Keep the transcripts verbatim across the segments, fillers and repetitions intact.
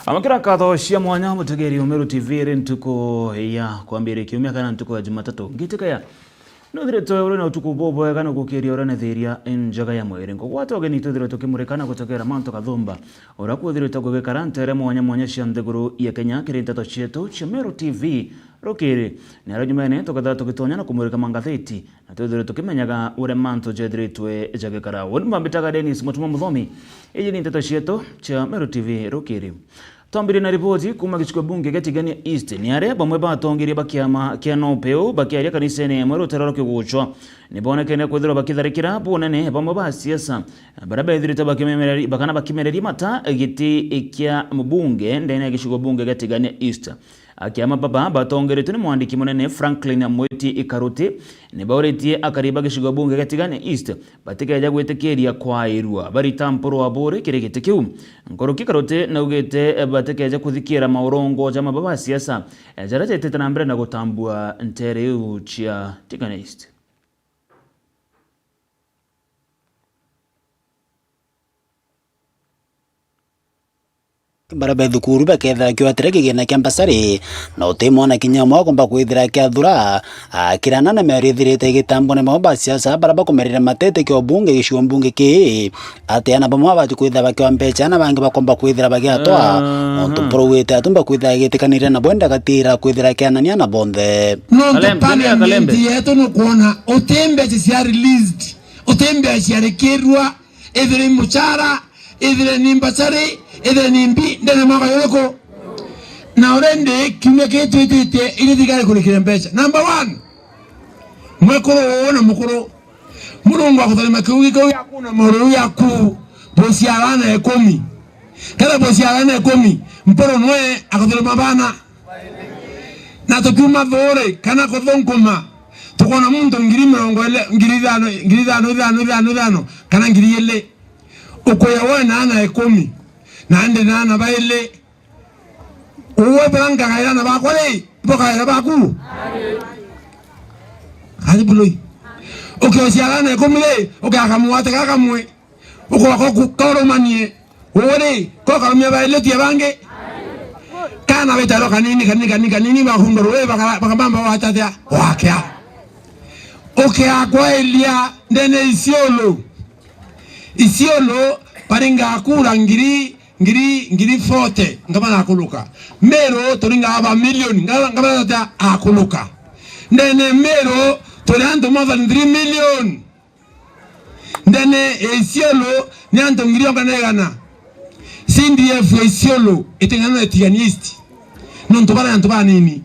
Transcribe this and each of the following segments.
Amwe kira nkatho cia mwanya mutegeri Umeru T V iri ntuku ya kwambiria kiumia kana ntuku ya Jumatatu. Ngitikaya nuthirite uri na utuku bubwega na gukiria uri na thiria injega ya mwiri. Nkugwata ugeni twithirwe tukimurika na gutegera mantu kathumba uria kwithirite gugikara ntere mwanya mwanya cia nthiguru ya Kenya kiri nteto cietu cia Meru T V rukiri. Ni aria nyumene tukethira tugitonya na kumurika mangatheti na twithirwe tukimenyaga uria mantu jethiritwe jagikara. Uni mbambitaga Dennis Mutuma Muthomi. Iji ni nteto cietu cia Meru T V rukiri. Twambirie na riboti kuuma gicigo bunge gia Tigania East. Ni aria bamwe ba atongeria ba kiama kia NOPEU bakiaria kanisene imwe rutaro rwa Kiguchwa ni bonekene kwithirwa bakitharikira bunene bamwe ba siasa baria bethirite bakimemereria, bakana bakimereria mata giti kia mubunge ndene ya gicigo bunge gia Tigania East. Akiama baba batongeretwe ni mwandiki munene Franklin Mwiti Ikaruti, ni bauritie akari ba gicigo bunge gia Tigania East batikeja gwitikiria kwairua barita mpuru wa buri kiri giti kiu. Nkuruki Ikaruti naugite batikeja kuthikiira maurongo ja mababa ba siasa jaria jetite na mbere na gutambua ntere iu cia Tigania East. Baria be thukuru bakethira kiwatire kigina kia mbasari, na uti mwana kinya umwe akomba kwithira akiathura, akirana na miario ithirite igitambwa ni bamwe ba siasa baria bakumerire matete kio bunge gicigo mbunge kii, ati ana bamwe babati kwithira bakiwa mbecha na bangi bakomba kwithira bagiatwa. Aha. Nontu mpurugwite atumba kwithira agitikanire na bwenda gatira kwithira akianania na bonthe. Nontu Kalembe, Kalembe. Parliament yetu nukwona uti mbecha cia released, uti mbecha ciarikirua, ithire i muchara, ithire ni mbachari, ithire ni mbi, ndene mwaka yuriku? Na already kiumia kii twititie iria thirikari kurikire mbecha. Number one, mwekuru uu na mukuru, Murungu akutharima kiugi kiu giaku na mauru yaku, buciarana ikumi. Kenda buciarana ikumi, mpuru nwe akutharima bana. Na tukiuma thuuri kana kuthunkuma, tukona muntu ngiri mirongo ili, ngiri ithano, ngiri ithano, ithano, ithano, ithano, kana ngiri ili. Ukuya we na ana ikumi, na ndi na ana baili. Uwe bura nkagaira ana bakwa ri, ibo kaira baku? Ari buloi. Ukiociara ana ikumi ri, ukiakamwate gakamwe. Ukoka ku-, kaurumanie. Uwe ri, ko karumia baili utie bangi. Kana witaro kanini, kanini, kanini, kanini, bakundwa ruwe, baka-, bakabamba wachatia, wakia. Ukiakwailia ndene Isiolo. Isiolo, baringa kura ngiri, ngiri, ngiri forty, ngabana akuluka. Meru, turinga aba milioni, ngaba, ngabana ata akuluka. Ndene Meru, turi antu more than three million. Ndene ya Isiolo ni antu ngiri onga na igana. C D F ya Isiolo iting'ana na Tigania East. Nontu bara antu banini.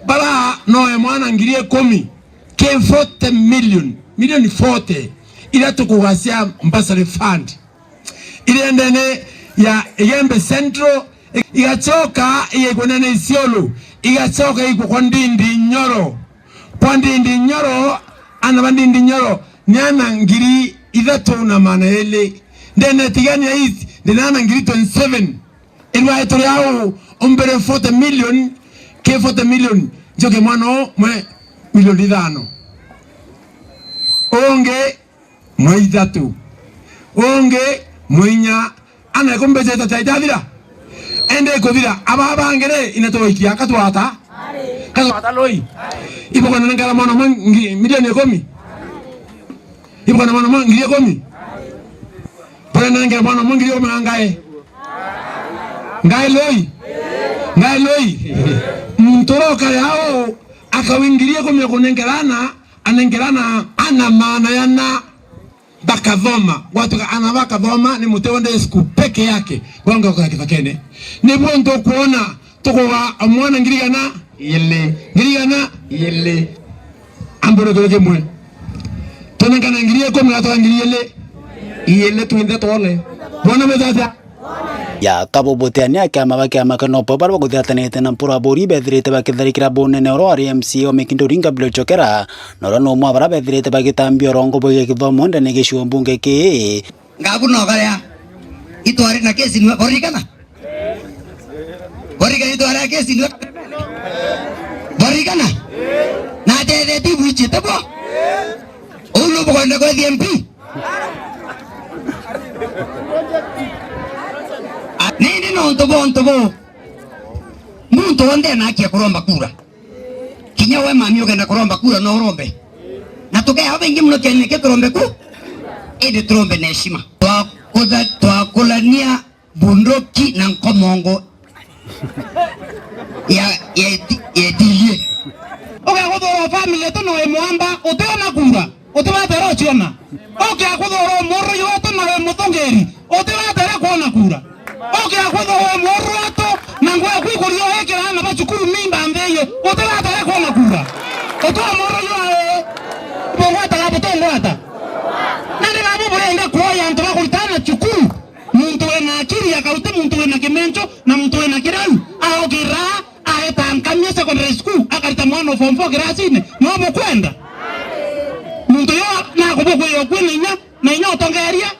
Bara noe mwana ngiri ikumi. Ke forty million, milioni forty, iria tukugacia bursary fund. Iria ndene ya Igembe Central, igacoka igaikwa ndene Isiolo, igacoka igaikwa kwa Ndindi Nyoro. Kwa Ndindi Nyoro, ana ba Ndindi Nyoro, ni ana ngiri ithatu na maana ili. Ndene Tigania East, ndina ana ngiri twenty-seven. Irwae turi au, umbere forty million, ke forty million, njoke mwana umwe milioni ithano. Ungi, mwe ithatu. Ungi, mwe inya. Ana ikumbe jeta cha itathira. Ende kuthira, aba bangi ri, ina tuwaikia, katwata. Katwata loi. Ibo kana ngara mwana umwe ngi-, milioni ikumi. Ibo kana mwana umwe ngiri ikumi. Bwana nengera mwana umwe ngiri ikumi na ngae. Ngae loi. Ngae loi. Muntu uria ukare au, akawi ngiri ikumi ya kunengera ana, anengera ana, ana maana yana bakathoma. Gwatuka ana bakathoma ni Mutewa Day School peke yake. Bonga kwa kithakene. Ni buntu kuona tukuga mwana ngiri igana ili. Ngiri igana ili. Ambure kiri kimwe. Tunenkane ngiri ikumi na twa ngiri ili. Ili twinthe twone. Bwana metata. Ya kabubutia ni akiama ba kiama kia NOPO baria bakuthiatanite na Mpuru Aburi bethirite bakitharikira bunene uria wari M C A wa Mikinduri Gabriel Chokera, na uria ni umwe wa baria bethirite bagitambia urongo bwigie githomo ndene gicigo mbunge kii. Ngabu no garia itwari na kesi niwe borikana. Borikana itwari na kesi niwe borikana. Na tetheti bwichite bo. Uu nubukwenda kwethia M P? Nindi nontu bwa untu buu, muntu wonthe ena haki ya kuromba kura. Kinya we mami ukenda kuromba kura no urombe. Na tukeha baingi muno kiene kia turombe ku, indi turombe na heshima. Twakutha-, twakulania bunduki na nkomongo ya, ya eti-, ya etirie. Ugakuthurwa family tu na wi mwamba, utiona kura, utibatera uciona. Ugakuthurwa muru yetu na wi muthungiri, utibatera kuona kura. Ugakuthurwa muru wetu na nguo yaku ikuria uikira aana ba cukuru mimba nthi iyo, utibatera kuona kura. Utwa muru yua, bungwata na butungwata. Na ni babu burenda kuoya antu bakuritana cukuru. Muntu wina akiri akauti muntu wina kimencho na muntu wina kirau, aukira aeta Nkamia Secondary School, akarita mwana o form four kirasine. No bukwenda? Muntu yo nakubukwia ukui na inya, na inya utongeria.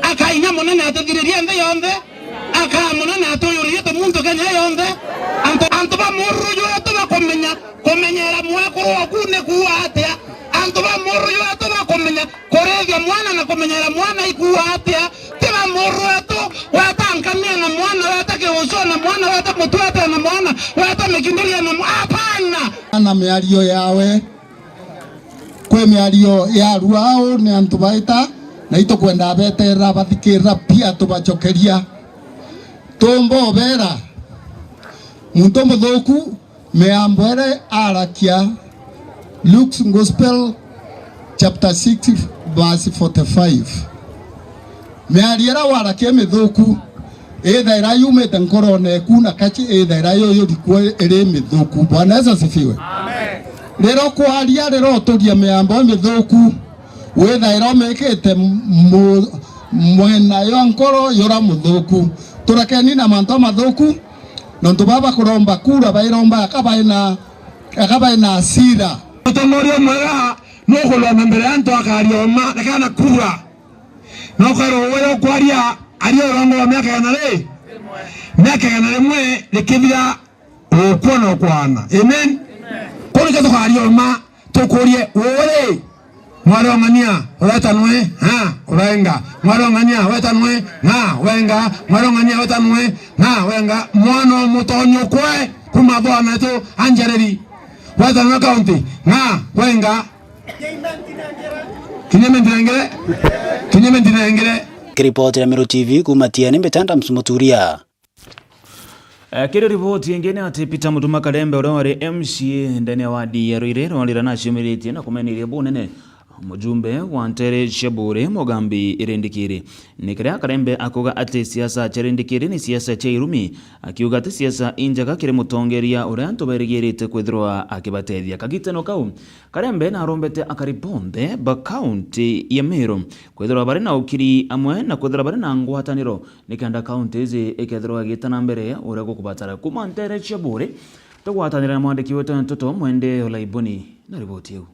Aka inya munene atithiririe nthi yonthe. Aka munene atuyuririe tumuntu Kenya yonthe. Antu, antu ba muru jwetu bakumenya, kumenyera mwekuru waku ni kuuga atia? Antu ba muru jwetu bakumenya, kurithia mwana na kumenyera mwana ikuuga atia? Ti ba muru wetu, weta Nkamia na mwana, weta Kiucio na mwana, weta Mutwete na mwana, weta Mikinduria na mwa-, hapana! Na miario yawe, kwi miario ya ruao ni antu baita, na itukwenda beterera bathikirira pia tubacokeria. Tumba ubera, muntu muthuku Miambo iria arakia, Luke's Gospel chapter six verse forty-five. Miario iria warakia mithuku, ithaira yumite nkorone eku na kaci ithaira yo yurikwo iri mithuku. Bwana Yesu asifiwe. Amen. Riria ukwaria, riria uturia miambo mithuku, withaira umikite mu-, mwena yo nkoro yura muthuku. Turekeni na mantu mathuku. Nontu baba kuromba kura, bairomba aka baina, aka baina asira. Mutongoria mwega nukurwa na mbere ya antu akaria uma, rekana kura. Na ukarwa uwe ukwaria, aria urongo wa miaka igana ri? Miaka igana rimwe rikithira, ukwona ukwana. Amen? Kuu nikio tukaria uma. Tukurie, uri? Mwarong'ania, weta nwe, ha, urenga. Mwarong'ania, weta nwe, ha, wenga. Mwarong'ania, weta nwe, ha, wenga. Mwana o mutonyi ukwe, kuma bwana tu, Anjereri. Weta nwe county, ha, wenga. Kinya mentirengere. Kinya mentirengere. Kiripoti ya Meru T V kuma Tiani, mbita Adams Muturia. Eh, kiri riboti ingi ni ati Peter Mutuma Kalembe, uria wari M C A ndene ya wadi ya Ruiri, rwarira naciumiritie na kumeneria bunene mujumbe wa ntere cia Buuri, Mugambi Rindikiri. Ni kiria Kalembe akuga ati siasa cia Rindikiri ni siasa cia irumi, akiuga ati siasa injega kiri mutongeria uria antu berigirite kwithirwa akibatethia. Kagitano kau, Kalembe narombete akari bonthe ba kaunti ya Meru kwithirwa bari na ukiri amwe na kwithirwa bari na ngwataniro nikenda kaunti iji ikethirwa igita na mbere uria gukubatara. Kuma ntere cia Buuri, tugwatanire na mwandiki wetu wa nteto Mwende Olaiboni na riboti iu.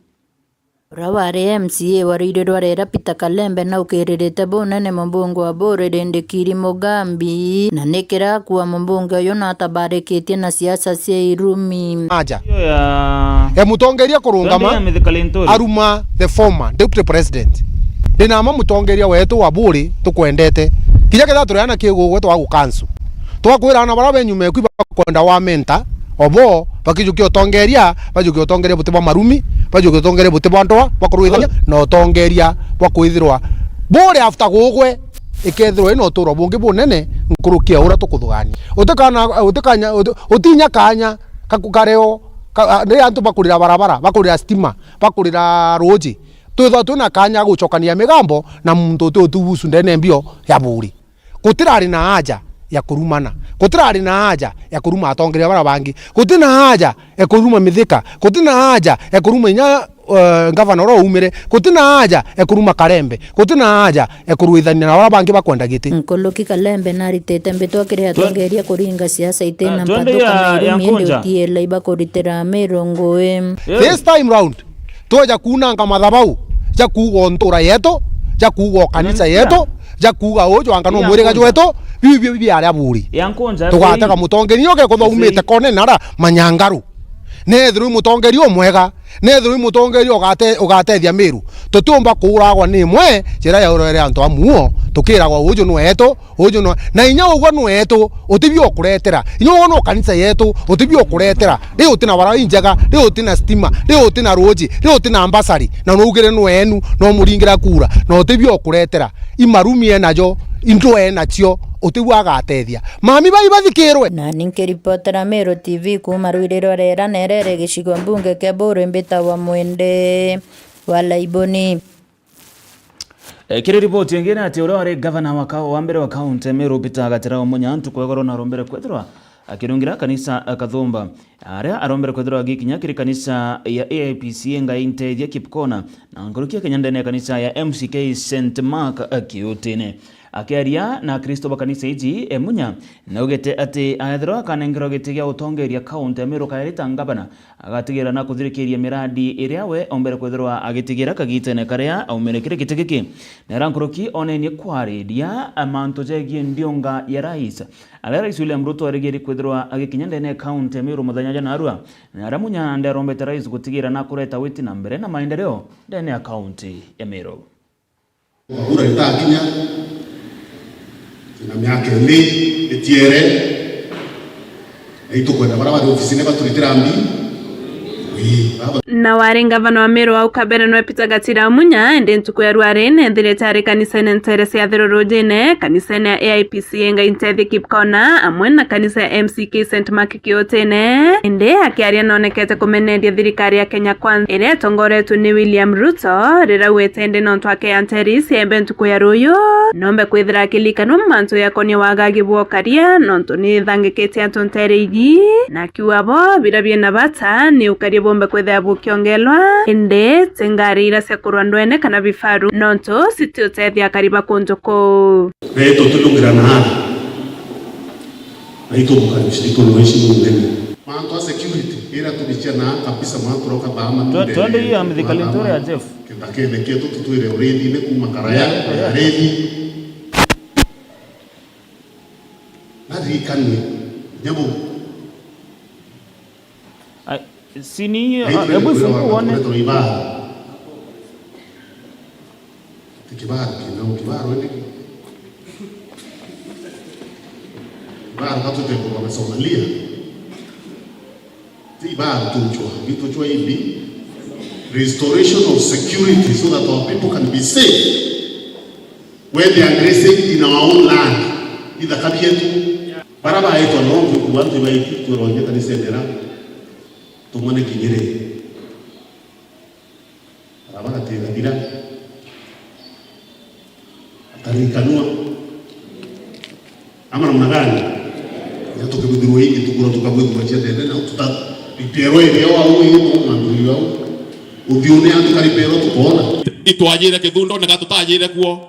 Uria wari M C A wa Ruiri rwa Rera Peter Kalembe naukiririte bunene mubunge wa Buuri Rindikiri Mugambi, na nikira akua mubunge uyu natabarikitie na siasa cia irumi. Aja. Iyo ya ya mutongeria kurungama, Sunday ya Mithika Linturi. Aruma the former deputy president. Ndina ma mutongeria wetu wa Buuri tukwendete. Kinya ketha turiana kigugwe twa gukansu. Twakwira ana bara benyuma ekwi bakwenda wa menta, obo, bakijukia utongeria, bajukia utongeria buti bwa marumi, bajukia utongeria buti bwa ndoa, bwa kurwithania, na utongeria bwa kwithirwa. Buuri after gugwe, ikethirwa ina uturo bungi bunene nkuruki ya uria tukuthugania. Utikana, utikanya, uti-, utinya kanya, kaku kareo, ka-, a-, riria antu bakurira barabara, bakurira stima, bakurira ruuji, twithwa twina kanya ga gucokania migambo na muntu uti utubusu ndene mbio ya Buuri. Gutirari na haja ya kurumana. Gutirari na haja ya kuruma atongeria bara bangi. Gutina haja ya kuruma Mithika. Gutina haja ya kuruma inya eh, ngavana uria uumire, gutina aja ekuruma Karembe, gutina aja ekurwithania na aria bangi bakwenda giti. Nkuruki Karembe naritite mbitwa kiri atongeria kuringa siasa itina mpathuka Nairobi, indi utie Laiba kuritira Amiru ngui. This time round, tweja kuunanga mathabau ja kuuga o ntura yetu, ja kuuga o kanisa yetu, ja kuuga uju anga no mwiriga jwetu, biu bio biaria buri. Tugatega mutongeria uge kuthaumite kone nara manyangaru. Nethirwe i mutongeria umwega, nethirwe i mutongeria ugate-, ugatethia Miru. Tutiumba kuuragwa ni imwe njira yaurere antu a muo, tukiragwa uju nwetu, uju nwe-, na inya ugwe nwetu, utibio ukuretera. Inya ugwe no kanisa yetu, utibio ukuretera. Riu utina barabara injega, riu utina stima, riu utina ruuji, riu utina mbasari, na nuugire nwenu, no muringira kura, na utibio ukuretera. Imarumi enajo, indwe enacio, utibio agatethia. Mami bai bathikirwe. Nani nkiripotera Meru T V kuuma rwiri rwa Rera nerere gicigo mbunge kia Buru mbitagwa Mwende wa Laiboni. E, kiri riboti ingi ni ati uria wari gavana wa kau-, wa mbere wa kaunti ya Meru Peter Gatira Omunya ntuku ya igoro narombere kwithirwa akirungira kanisa, e, Kathumba. Aria arombere kwithirwa agikinya kiri kanisa ya A I P C A Ngai Ntethia Kipkona, na nkuruki akinya ndene ya kanisa ya M C K Saint Mark, e, Kiutine. Akiaria na Akristo ba kanisa iji, e, Munya naugite ati aethirwa akanengerwa giti gia utongeria kaunti ya Meru kairi ta ngavana, agatigira na kuthirikiria miradi iria we ombere kwithirwa agitigira kagitene karia aumire kiri giti giki. Nera nkuruki onenie kwariria mantu jegie ndiunga ya rais, aria Rais William Ruto arigiri kwithirwa agikinya ndene ya kaunti ya Meru muthenya jwa narua, na aria Munya nandi arombete rais gutigira na kureta witi na mbere na maendeleo ndene ya kaunti ya Meru. Kura ritakinya, twina miaka iri itiere, na itukwenda baria bari ofisine baturitira mbi. Ii, baba. Na wari ngavana wa Meru au kabere nwe Peter Gatira Munya, indi ntuku ya rwari nethirite ari kanisene ntere cia Thirurujine, kanisene ya A I P C A Ngai Ntethia Kipkona, amwe na kanisa ya M C K Saint Mark Kiutine. Indi akiaria nonekete kumeneria thirikari ya Kenya Kwanza iria itongoretwe ni William Ruto, riria augite indi nontu ake anteris yaembe ntuku ya ruyu, nombe kwithira akilikanwa mantu yakonie wagagi bwa ukaria, nontu ni ithangikitie antu ntere iji, na akiuga bo biria biina bata ni ukaria bumbe kwithira bukiongelwa, indi ti ngari iria cia kurwa ndwene kana bifaru, nontu citiutethia akari ba kuntu kuu. Beto tulungira na Na itubukaribisha, itumweshimu unene. Mantu a security, ira tubichia na kabisa, mantu roka ba ama. Twe-, twende hii ya Mithika Linturi ya Jeff. Kitakene kietu tutwire urithine kuma karaya, yeah, yeah, arithi. Naririkanie, nyabu. Ai, si ni hiyo, ah, hebu ifungue uone. Ti kibaro kina, kibaro ni kibaro katutegwa na Somalia. Ti kibaro tuchwa, vitu chwa hivi. Restoration of security so that our people can be safe. When they are grazing in our own land, ithaka bietu. Bara baitwa no kuku bantu baiti turonye kanisa ndera. Tumone kinyire. Araba gatira thira. Ataririkanua. Ama namna gani? Na tukibudhirwa ingi, tukura tukabwithwa cia ndene, na tuta-, ripero iri au, au, iri au, mantu iri au. Uthiune antu karipero tukoona. Itwajire Kithundo, na gatutajire kuo.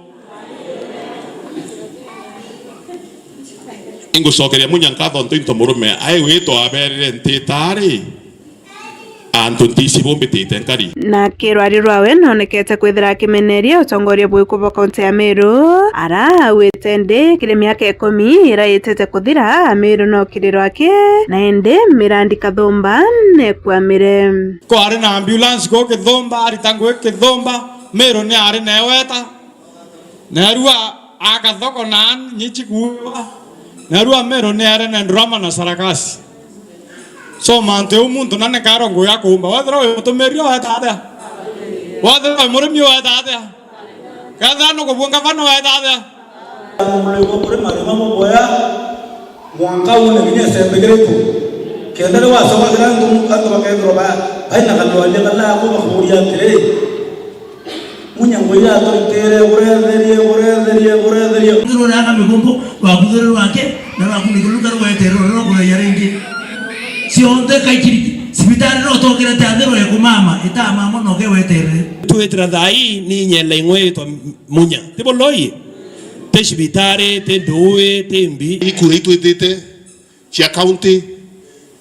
Ingucokeria Munya nkatho ntu into murume, ai witwa aberire ntitari. Antu ntisi bumbitite nkari. Na kirwari rwawe nonekete kwithira akimeneria utongoria bwiku bwa kaunti ya Meru, ara augite ndi kiri miaka ikumi ira itite kuthira, Meru no kiriro aki, na indi mirandi Kathumba nekwamire. Kwari na ambulance ku Kithumba, arita ngui Kithumba, Meru ni ari na eweta. Narua akathoko na nyichi kuuga. Narua Meru ni arene drama na sarakasi. So mantu eu muntu nane karo nguya kuumba. Wethira wi mutumiri weta atia? Wethira wi murimi weta atia? Kethira nukubunga bano weta atia? Mulimo kuri marima muboya. Mwanka uune kinya icembe kiriku. Kenda riu wacoka kira antu, antu bakethirwa ba-, baina kalwaria kala aku bakuuria atiri, Munya ngui yaturitire, uretherie, uretherie, uretherie. Ruthiro rwa migumbu, rwa ruthiro rwake, na rwa kuniguru ruka rwetere ruria rwa kuthaiya ringi. Cionthe kaikiri, cibitari no twongerete athiro ya Mama, itaa mama noge wetere. Twitira thaa ii ni nyela ing'we itwa Munya. Ti buloi? Ti cibitari, ti ndui, ti mbi. Ikura itwitite cia county,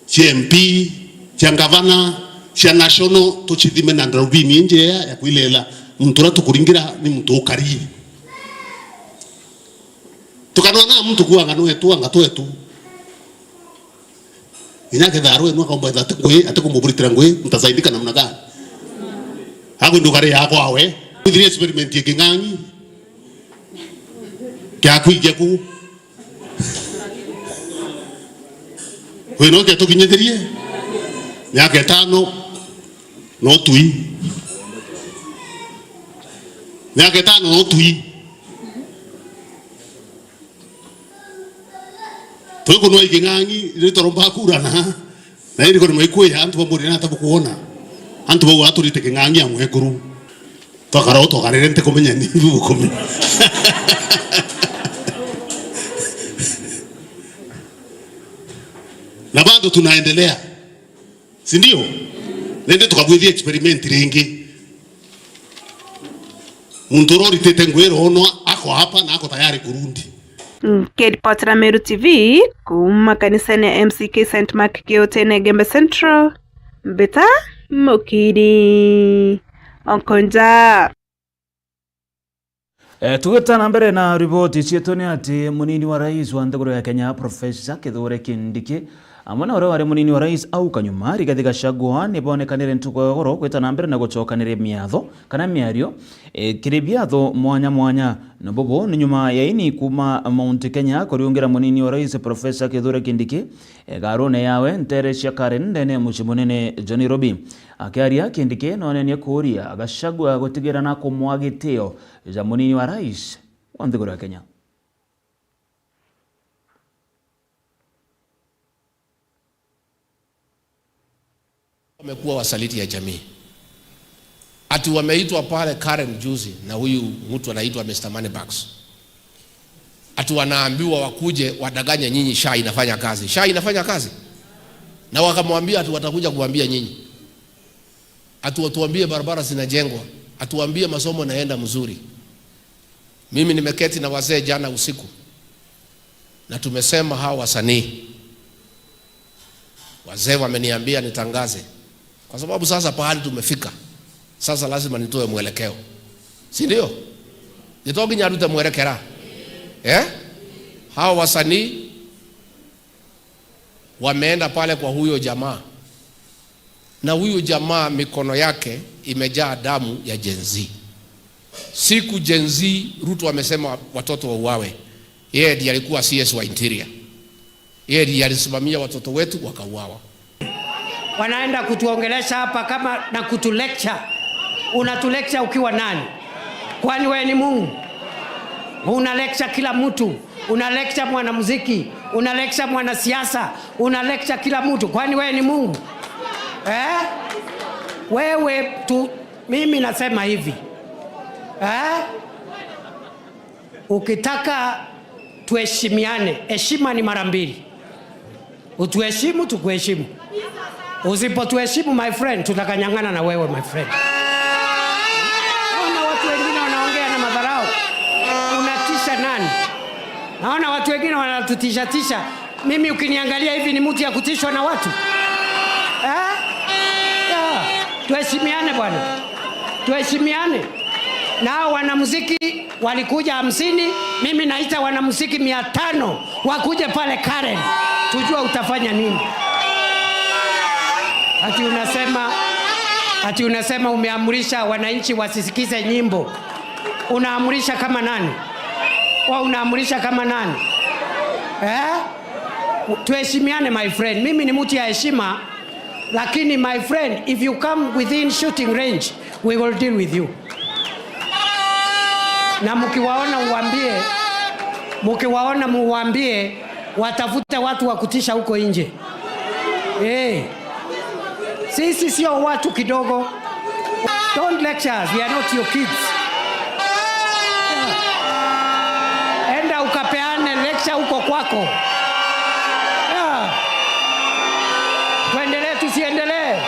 cia M P, cia ngavana, cia national, tucithime na ndarubini injea ya kwilela muntu uria tukuringira ni muntu ukari. Tukanona muntu kuanga nwetu, anga twetu. Inya ketha arwe nwa kaumba ati ngui, ati kumuburitira ngui, mtasaidika namna gani? Ago ndugari yakwa we. Withirie experiment ya King'ang'i. Kya kuigia ku. Kwi no ke tukinyithirie. Miaka itano no tui. Miaka itano no tui. Twikunwa i King'ang'i, riria twaromba kurana, na indi kuri maikwia antu bamuri na tabu kuona. Antu bau aturite King'ang'i ya mwekuru. Twakara u twakarire ntikumenya ni bukumenya. Na bado tunaendelea. Si ndio? Nende tukabwithia experiment ringi. Muntu uria uritite ngui ironwa ako hapa na ako tayari kurundi. Nkiripotera Meru T V kuuma kanisene ya M C K Saint Mark Kiutene Gembe Central, Mbita Mukiri Onkonja. Eh, tugita na mbere na riboti cietu ni ati munini wa rais wa nthiguru ya Kenya, Professor Kithure Kindiki, amwe na uria wari munini wa rais au kanyuma, Rigathi Gachagua, ni bonekanire ntuku ya goro gwita na mbere na gucokaniria miatho kana miario, eh, kiri biatho mwanya mwanya. Na bubu ni nyuma ya ini kuuma Mount Kenya kuriungira munini wa rais Professor Kithure Kindiki, eh, garune yawe ntere cia Karen ndene ya mucii munene jwa Nairobi. Akiaria Kindiki noonenie kuuria Gachagua gutigira na kumwa gitio ja munini wa rais wa nthiguru ya Kenya. Wamekuwa wasaliti ya jamii. Ati wameitwa pale Karen juzi na huyu mtu anaitwa Mister Moneybags. Ati wanaambiwa wakuje wadanganye nyinyi, SHA inafanya kazi. SHA inafanya kazi? Na wakamwambia ati watakuja kuambia nyinyi. Ati watuambie barabara zinajengwa. Atuambie masomo inaenda mzuri. Mimi nimeketi na wazee jana usiku. Na tumesema hawa wasanii. Wazee wameniambia nitangaze. Kwa sababu sasa pahali tumefika, sasa lazima nitoe mwelekeo. Si ndio? Nitoe nginya arute mwerekera. Eh? Hawa wasanii wameenda pale kwa huyo jamaa. Na huyu jamaa mikono yake imejaa damu ya Gen Z. Siku Gen Z, Ruto amesema watoto wauawe, yeye ndiye alikuwa C S wa interior. Yeye ndiye alisimamia watoto wetu wakauawa. Wanaenda kutuongelesha hapa kama na kutulecture. Unatulecture ukiwa nani? Kwani wewe ni Mungu? Una lecture kila mtu. Una lecture mwanamuziki, una lecture mwanasiasa, una lecture kila mtu. Kwani wewe ni Mungu? Eh? Wewe tu, mimi nasema hivi. Eh? Ukitaka tuheshimiane, heshima ni mara mbili. Utuheshimu, tukuheshimu. Usipotuheshimu, my friend, tutakanyang'ana na wewe, my friend. Naona watu wengine wanaongea na madharau. Unatisha nani? Naona watu wengine wanatutisha tisha. Mimi ukiniangalia hivi ni mtu ya kutishwa na watu? Eh? Yeah. Tuheshimiane bwana. Tuheshimiane. Na hao wanamuziki walikuja hamsini, mimi naita wanamuziki mia tano wakuje pale Karen. Tujue utafanya nini. Ati unasema, ati unasema umeamrisha wananchi wasisikize nyimbo. Unaamrisha kama nani? Wa unaamrisha kama nani? Eh? Tuheshimiane, my friend. Mimi ni mtu ya heshima, lakini my friend, if you come within shooting range, we will deal with you. Na mkiwaona uambie, mkiwaona muambie, watafute watu wa kutisha huko nje. Eh. Sisi sio watu kidogo. Don't lecture us, we are not your kids. Yeah. Enda ukapeane lecture huko kwako. Yeah. Tuendelee, tusiendelee?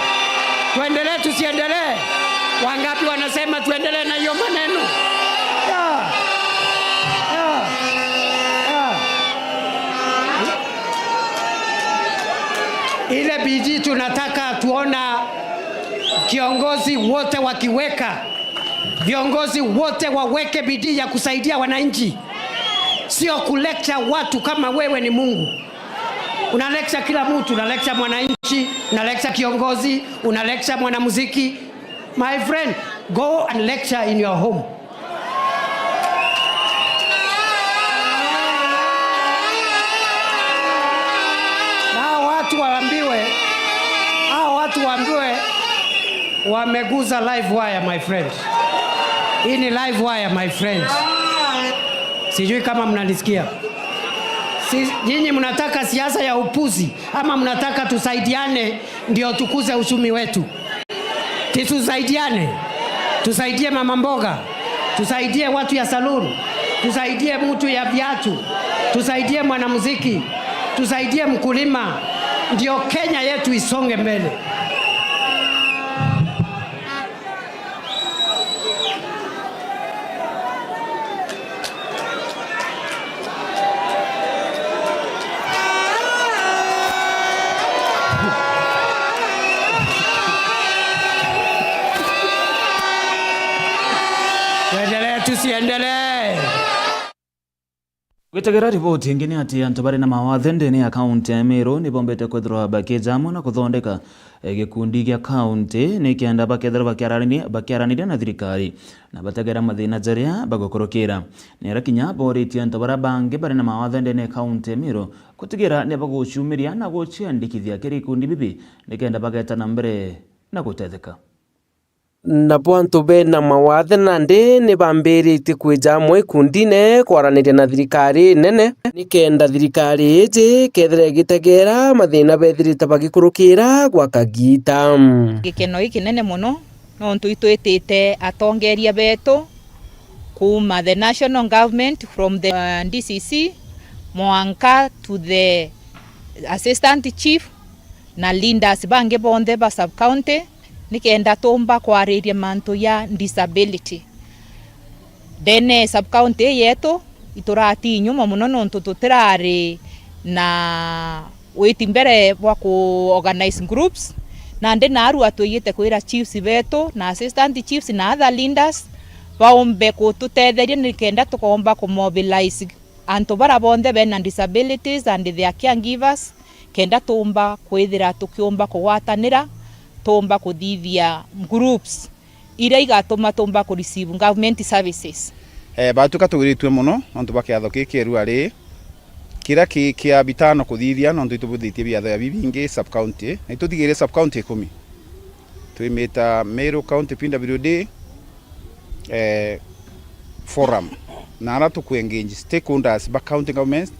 Tuendelee, tusiendelee? Wangapi wanasema tuendelee na hiyo maneno? Yeah. Yeah. Yeah. Ile bidii tunataka tuona kiongozi wote wakiweka, viongozi wote waweke bidii ya kusaidia wananchi, sio kulecture watu kama wewe ni Mungu. Una lecture kila mtu, una lecture mwananchi, una lecture kiongozi, una lecture mwanamuziki. My friend, go and lecture in your home. Na hao watu waambiwe, hao watu waambiwe wameguza live wire, my friend. Hii ni live wire, my friend. Sijui kama mnanisikia. Si, nyinyi mnataka siasa ya upuzi ama mnataka tusaidiane ndio tukuze uchumi wetu? Tusaidiane. Tusaidie mama mboga. Tusaidie watu ya saloon. Tusaidie mtu ya viatu. Tusaidie mwanamuziki. Tusaidie mkulima. Ndio Kenya yetu isonge mbele. Tuendelee, tusiendelee? Gwitegera riboti ingi ni ati antu bari na mawathe ndene ya kaunti ya Meru ni bombete kwithirwa bakija amwe na kuthondeka, eh, gikundi gia kaunti nikenda bakethirwa bakiaraniria, bakiaraniria na thirikari na bategera mathina jaria bagukurukira. Ni aria kinya boritie antu baria bangi bari na mawathe ndene ya kaunti ya Meru gutigira ni baguciumiria na guciandikithia kiri ikundi bibi nikenda bageta na mbere na gutetheka. Nabo antu bena mawathe nandi ni bambiritie kwija amwe ikundine kwaraniria na thirikari nene, nikenda thirikari iji kethira igitegera mathina bethirite bagikurukira gwa kagiita. Gikeno gikinene mono, nontu itwitite atongeria betu kuuma the national government, from the, uh, D C C, mwanka to the assistant chief, na leaders bangi bonthe ba sub county, nikenda tumba kwariria mantu ya disability. Ndene sub county ii yetu, iturati nyuma mono nontu tutirari na witi mbere bwa ku organize groups, nandi narua twiyite kwira chiefs betu na assistant chiefs na other leaders baumbe kututetheria nikenda tukomba ku mobilize antu bara bonthe bena disabilities and their caregivers, kenda tuumba kwithira tukiumba kugwatanira, tuumba kuthithia groups iria igatuma tuumba ku receive government services. Eh, batuka tugiritue mono nontu bwa kiatho kii kieru ari kiria ki kia bitano kuthithia, nontu itubuthitie biatho ya bibingi sub county, na ituthigire sub county ikumi. Twimita Meru County P W D, eh, forum, na ara tuku engage stakeholders ba county government,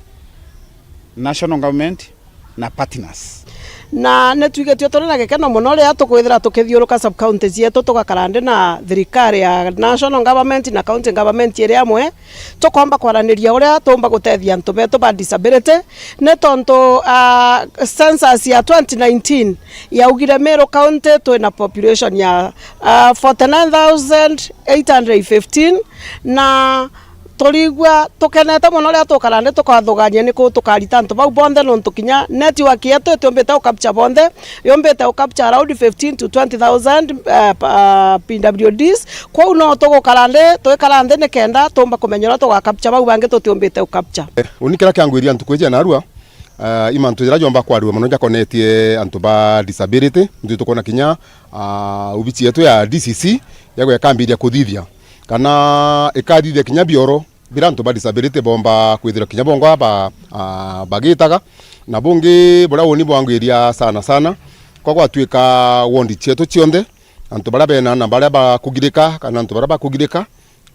national government, na partners. Na ni twigitue turi na gikeno mono riria tukwithira tukithiuruka sub county cietu, tugakara ndi na thirikari ya national government na county government iri amwe, tukomba kwaraniria uria tuumba gutethia antu betu ba disability, ni tontu, ah, census ya twenty nineteen yaugire Meru County twina population ya, ah, forty nine thousand eight hundred fifteen, na turigua tukenete mono riria tukara ndi tukathugania niku tukarita antu bau bonthe, nontu kinya network yetu itiumbite u capture bonthe, yumbite u capture around fifteen to twenty thousand, eh, pa-, P W Ds. Kwou no tugukara nthi, twikara nthi nikenda tuumba kumenya uria tuga capture bau bangi tutiumbite u capture. Eh, uni kiria kiangwiria ntuku iji ya narua, eh, i mantu jaria jomba kwarirua mono jakonetie antu ba disability. Ntu tukwona kinya, ah, obici yetu ya D C C yagwe ikambiria kuthithia kana ikathithia kinya bioro biria antu ba disability bomba kwithirwa kinya bongwa ba, ah, bagitaga. Na bungi buria uni bwangwiria sana sana, kwa gwatuika ward cietu cionthe, antu baria bena na baria bakugirika kana antu baria bakugirika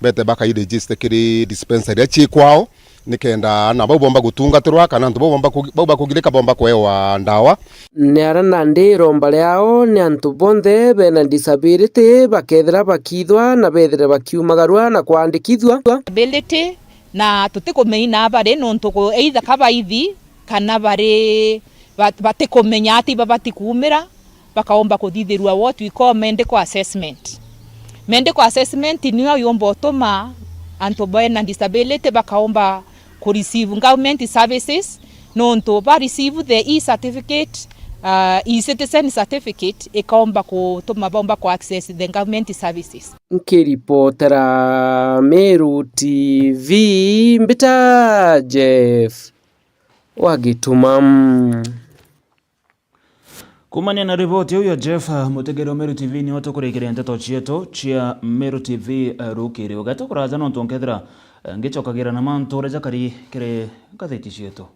bete bakai register kiri dispensary iria cii kwao, nikenda ana bau bomba gutungatirwa kana antu bau bomba ku-, bau bakugirika bomba kuewa ndawa. Ni aria nandi iromba riao ni antu bonthe bena disability bakethira bakithwa na bethire bakiumagarua na kwandikithua. Disability, na tutikumenya bari nontu ku-, either ka baithi kana bari ba-, batikumenya ati babati kuumira, Bakaomba kuthithirua what we call medical assessment. Medical assessment niyo yumba utuma antu bena disability bakaomba ku receive government services, nontu ba receive the e-certificate, uh, e-citizen certificate, ikaomba kutuma baomba ku access the government services. Nkiripotera Meru T V, mbita Jeff wa Gituma. Kumania na riboti iu ya Jeff Mutegeri wa Meru T V, niyo tukurikiria nteto cietu cia Meru T V, eh, rukiri. Ugeta kuraja nontu nkethira, eh, ngicokagira na mantu uria jakari kiri ngatheti cietu.